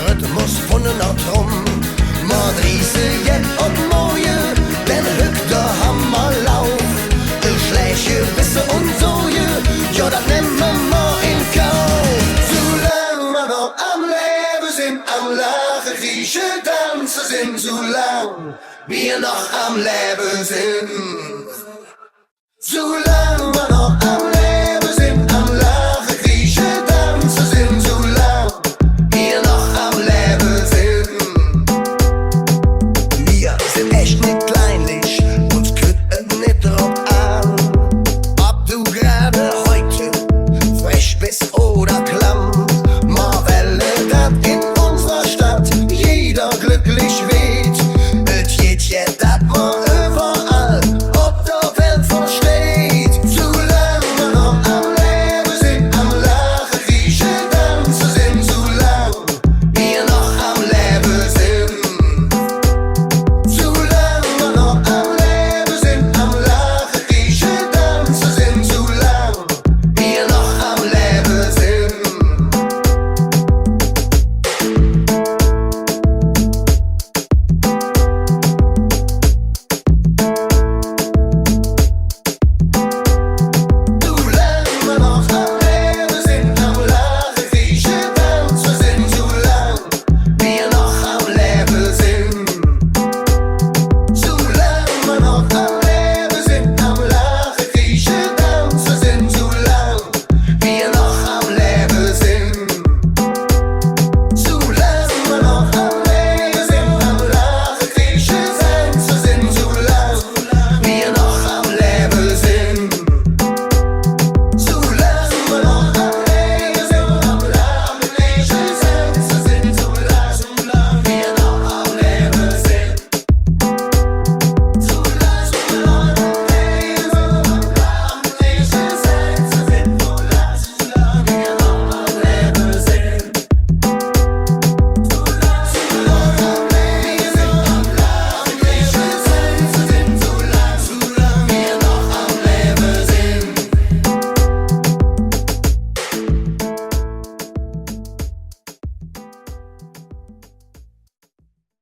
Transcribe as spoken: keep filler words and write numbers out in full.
Rhythmus vun ener Trumm. Mer drieße jet op morge, denn hügg der Hammerlauf. E schlääch Gewesse un Sorge, jo, dat nemme mer en Kauf. Su lang mer noch am Levve sin, am Laache, Kriesche, Danze sin, su lang mer noch am Levve sin. Su lang mer noch am